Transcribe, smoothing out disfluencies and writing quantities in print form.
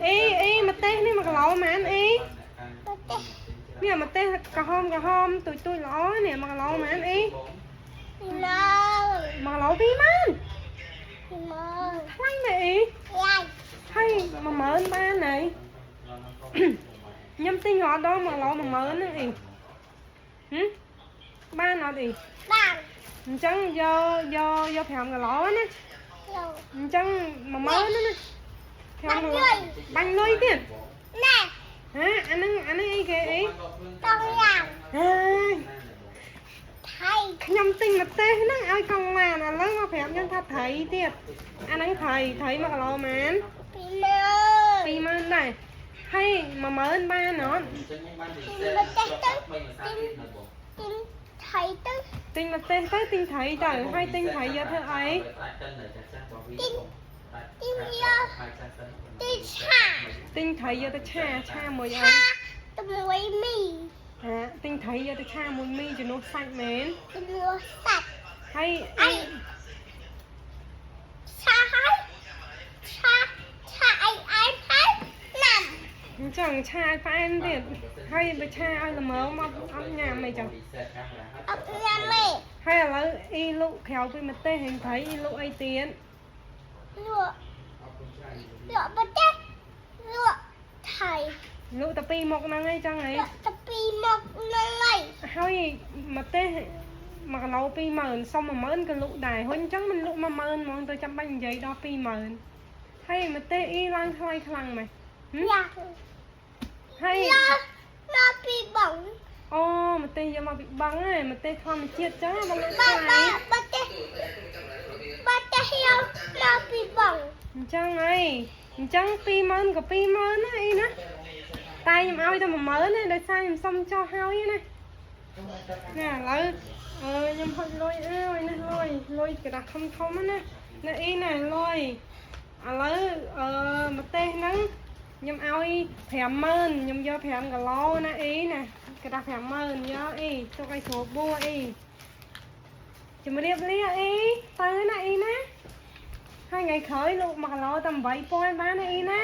អីអីម្ទេសនេះ1គីឡូប៉ុន្មានអី ម្ទេស នេះម្ទេសក្រហមក្រហមទូចទូចល្អនេះ1គីឡូប៉ុន្មានអី 20000 1គីឡូ20000 20000 ថ្លៃមែនអី ឡាយ ហើយ10000បានហើយខ្ញុំទិញរាល់ដង1គីឡូ10000ហ្នឹងអីហឹមបានអត់អី បាន អញ្ចឹងយកយកយក5គីឡូណា លោក អញ្ចឹង10000ណាណា បាញ់លុយ បាញ់លុយទៀត ណែ ហ៎អាហ្នឹងអាហ្នឹងអីគេអី កង់ឡាន ហើយ ថៃ ខ្ញុំទិញម្ទេសហ្នឹងឲ្យកង់ឡានឥឡូវមកប្រាប់ខ្ញុំថាត្រីទៀតអាហ្នឹងត្រីត្រី1គីឡូប៉ុន្មាន 20000 20000ដែរហើយ10000បានអត់ ម្ទេសទៅទិញទិញថៃទៅ ទិញម្ទេសទៅទិញត្រីទៅហើយទិញត្រីយកធ្វើអី ទិញទិញយកទិញឆា ទិញត្រីយកទៅឆាឆាមួយអី ឆាជាមួយមី ហាទិញត្រីយកទៅឆាមួយមីជំនួសសាច់មែន ជំនួសសាច់ ហើយ អីឆាហើយឆាឆាអីអែមហើយណាំ អញ្ចឹងឆាឲ្យផ្អែមទៀតហើយបើឆាឲ្យល្មមអត់អត់ញ៉ាំអីចឹង អត់ញ៉ាំទេ ហើយឥឡូវអ៊ីលក់ក្រៅពីម្ទេសហេងត្រីអ៊ីលក់អីទៀត លក់លក់ប្រទេសលក់ថៃ លក់តែពីរមុខហ្នឹងឯងចឹងហី លក់តែពីរមុខហ្នឹងហើយ ហើយម្ទេស1គីឡូ20000សុំ10000ក៏លក់ដែរហើយអញ្ចឹងមិនលក់10000ហ្មងទៅចាំបាច់និយាយដល់20000ហើយម្ទេសអ៊ីឡើងថ្លៃខ្លាំងម៉េះហឹម យ៉ា ហើយ យកមកពីបង អូម្ទេសយកមកពីបឹងហ៎ម្ទេសធម្មជាតិចឹងហ៎បងលក់ បើ ថ្លៃ បើបើទេសបើទេសយកមកពីបង អញ្ចឹងហីអញ្ចឹង20000ក៏20000ណាអ៊ីណាតែខ្ញុំឲ្យតែ10000ណាដោយសារខ្ញុំសុំចោះហើយណា ណែឥឡូវអឺខ្ញុំហុចលុយអើយណាលុយលុយក្រដាស់ធំធំណាណាអ៊ីណាលុយឥឡូវអឺម្ទេសហ្នឹងខ្ញុំឲ្យ50000ខ្ញុំយក5គីឡូណាអ៊ីណាក្រដាស់50000យកអ៊ីទុកឲ្យស្រួលបួអ៊ីជំរាបលាអ៊ីទៅណាអ៊ីណាហើយថ្ងៃក្រោយលក់1គីឡូតែ8000បានណាអ៊ីណា